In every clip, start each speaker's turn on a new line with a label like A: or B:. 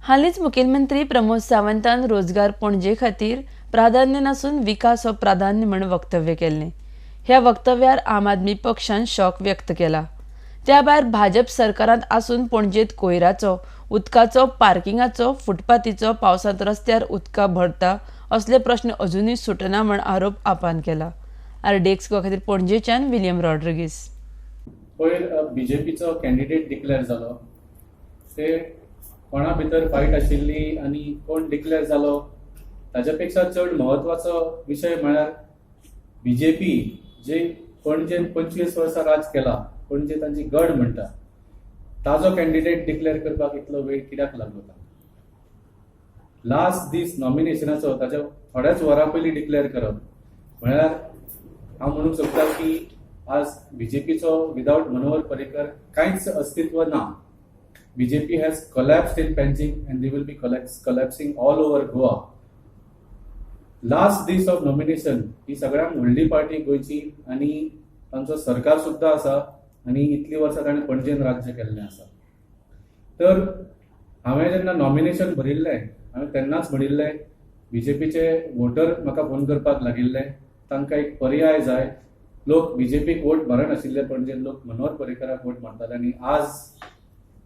A: हालींच मुखेलमंत्री प्रमोद सावंतान रोजगार पणजे खातीर प्राधान्य नासून विकास हो प्राधान्य म्हण वक्तव्य केल्लें. ह्या वक्तव्यार आम आदमी पक्षान शॉक व्यक्त केला. त्या भायर भाजप सरकारांत आसून पणजेंत कोयराचो, उदकाचो, पार्किंगाचो, फुटपाथीचो, पावसांत रस्त्यार उदकां भरता असले प्रश्न अजुनूय सुटना म्हण आरोप आपान केला. आरडीएक्स गोवा खातीर पणजेच्यान विलियम रॉड्रिगीस.
B: पयर बीजेपीचो कॅन्डिडेट डिक्लेअर जालो. ते कोणा भितर फायट आशिल्ली आनी कोण डिक्लेअर जालो ताच्या पेक्षा चड म्हत्वाचो विशय म्हळ्यार बीजेपी जे पणजेन 25 वर्सां राज केला, पणजे तांची गड म्हणटा, ताजो कॅन्डिडेट डिक्लेअर करपाक इतलो वेळ कित्याक लागलो तांकां? लास्ट दीस नॉमिनेशनाचो, ताच्या थोड्याच वरां पयलीं डिक्लेअर करप म्हळ्यार हांव म्हणूंक सोदता की आज बीजेपीचो विदाउट मनोहर पर्रीकर कांयच अस्तित्व ना. BJP has collapsed in Panjim and they will be collapsing all over Goa. Last दीस ऑफ नॉमिनेशन, ही सगळ्यांत व्हडली पार्टी गोंयची आनी तांचो सरकार सुद्दां आसा आनी इतलीं वर्सां ताणें पणजेन राज्य केल्लें आसा. तर हांवें जेन्ना नॉमिनेशन भरिल्लें, हांवें तेन्नाच म्हणिल्लें, बीजेपीचे वोटर म्हाका फोन करपाक लागिल्ले, तांकां एक पर्याय जाय. लोक बीजेपीक वोट मारनाशिल्ले, पणजेन लोक मनोहर पर्रीकराक वोट मारताले आनी आज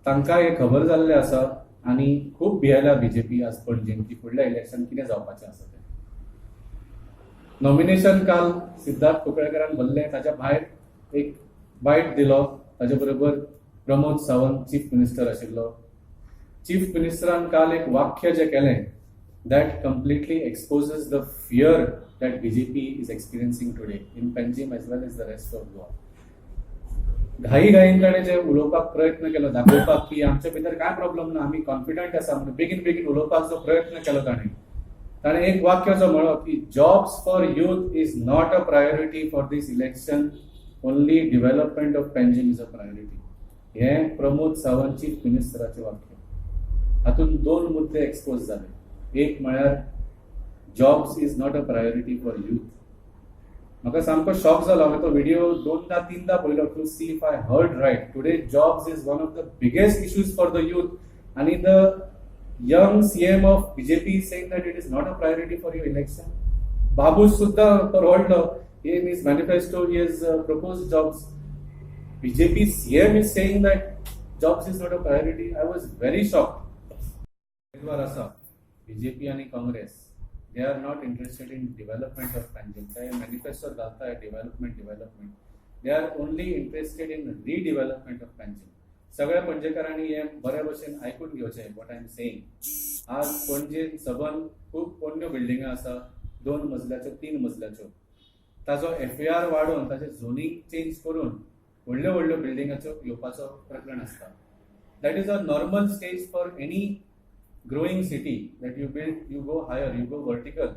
B: तांकां हें खबर जाल्लें आसा आनी खूब भियेल्या बीजेपी आज पणजेन की फुडल्या इलेक्शन कितें जावपाचें आसा तें. नॉमिनेशन काल सिद्धार्थ कुंकळेकरान भरलें. ताच्या भायर एक बायट दिलो. ताचे बरोबर प्रमोद सावंत चीफ मिनिस्टर आशिल्लो. चीफ मिनिस्टरान काल एक वाक्य जें केलें, that completely exposes the fear that BJP is experiencing today in Panjim as well as the rest of Goa. घाई घाईन ताणें जे उलोवपाक प्रयत्न केलो, दाखोवपाक की आमच्या भितर कांय प्रॉब्लम ना, आमी कॉन्फिडंट आसा म्हणून बेगीन बेगीन उलोवपाक जो प्रयत्न केलो ताणें, ताणें एक वाक्य जो म्हळो की "Jobs for youth is not a priority for this election, only development of Panjim is a priority." हें प्रमोद सावंत चीफ मिनिस्टराचें वाक्य. हातूंत दोन मुद्दे एक्सपोज जाले. एक म्हळ्यार jobs is not a priority for youth. म्हाका सामको शॉक जालो. हांवें तो व्हिडिओ दोनदा तिनदा पळयलो to see if I heard right. Today jobs is one of the biggest issues for the youth आनी the young CM of BJP saying that it is not a priority for your election. Babush सुद्धा परवडलो. In his manifesto he has proposed jobs. BJP CM is saying that jobs is not a priority. I was very shocked. उमेदवार आसा BJP आनी Congress, they are not interested in development of Panjim. ते manifesto घालताय development, development. They are only interested in redevelopment of Panjim. सगळ्या पणजेकारांनी हे बरे भशेन आयकून घेवचें what I am saying. आज पणजेन सबंद खूब पोरण्यो बिल्डिंगो आसा, दोन मजल्याच्यो, तीन मजल्याच्यो. ताजो एफएआर वाडोवन, ताजें झोनींग चेंज करून व्हडल्यो व्हडल्यो बिल्डिंगाच्यो येवपाचो प्रकरण आसता. That is a normal stage for any growing city, that you build, you go higher, you go vertical.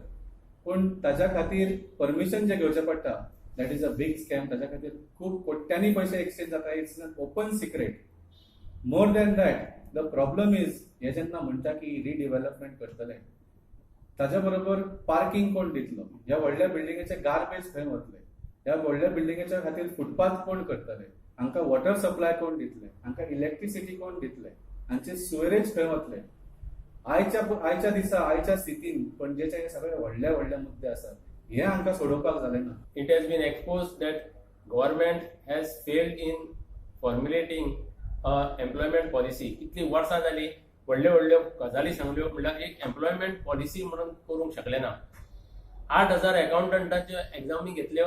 B: पूण ताज्या खातीर परमिशन जें घेवचें पडटा, that is a big scam. ताज्या खातीर खूब कोट्यांनी पयशे एक्सचेंज जाता. It's an open secret. More than that, the problem is हे जेन्ना म्हणटा की रिडिवेलपमेंट करतले, ताज्या बरोबर पार्किंग कोण दितलो? ह्या व्हडल्या बिल्डिंगेचे गार्बेज खंय वतले? ह्या व्हडल्या बिल्डिंगेच्या खातीर फुटपाथ कोण करतले? हांकां वॉटर सप्लाय कोण दितले? हांकां इलेक्ट्रिसिटी कोण दितले? हांचे सुवेरेज खंय वतले? आयच्या दिसा, आयच्या स्थितीन पणजेचे हे सगळे व्हडले व्हडले मुद्दे आसात. हे हांकां सोडोवपाक जालें ना.
C: It has been exposed that government has failed in formulating a employment policy. कितली वर्सां जाली, व्हडल्यो व्हडल्यो गजाली सांगल्यो, म्हणल्यार एक एम्प्लॉयमेंट पॉलिसी म्हणून करूंक शकले ना. 8000 एकाउंटंटाच्यो एग्जामी घेतल्यो,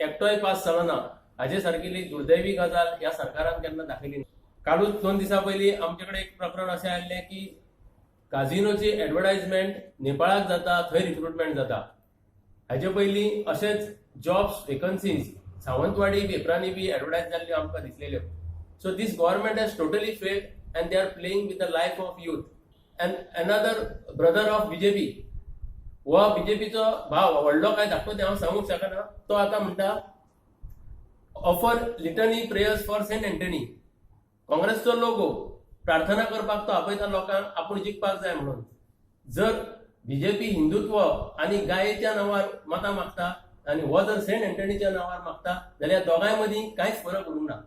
C: एकटोय पास जालो ना. हाजे सारकेली दुर्दैवी गजाल ह्या सरकारान केन्ना दाखयली ना. कालूच 2 दिसां पयलीं आमचे कडेन एक प्रकरण अशें आयिल्लें की काजिनोची एडवर्टायजमेंट नेपाळाक जाता, थंय रिक्रुटमेंट जाता. हाजे पयलीं अशेंच जॉब्स वेकन्सीज सावंतवाडी पेपरांनी बी एडवर्टायज जाल्ल्यो आमकां दिसलेल्यो. So this government has totally failed and they are playing with the life of youth. And another brother of BJP, हो बीजेपीचो भाव व्हडलो काय धाकटो तें हांव सांगूंक शकना, तो आतां म्हणटा, "Offer litany prayers for Saint Anthony." काँग्रेसचो लोगो, प्रार्थना करपाक तो आपयता लोकांक, आपूण जिखपाक जाय म्हणून. जर बीजेपी हिंदुत्व आनी गायेच्या नांवार मतां मागता आनी हो जर सेंट अँटनीच्या नांवार मागता जाल्यार दोगांय मदीं कांयच फरक उरूंक ना.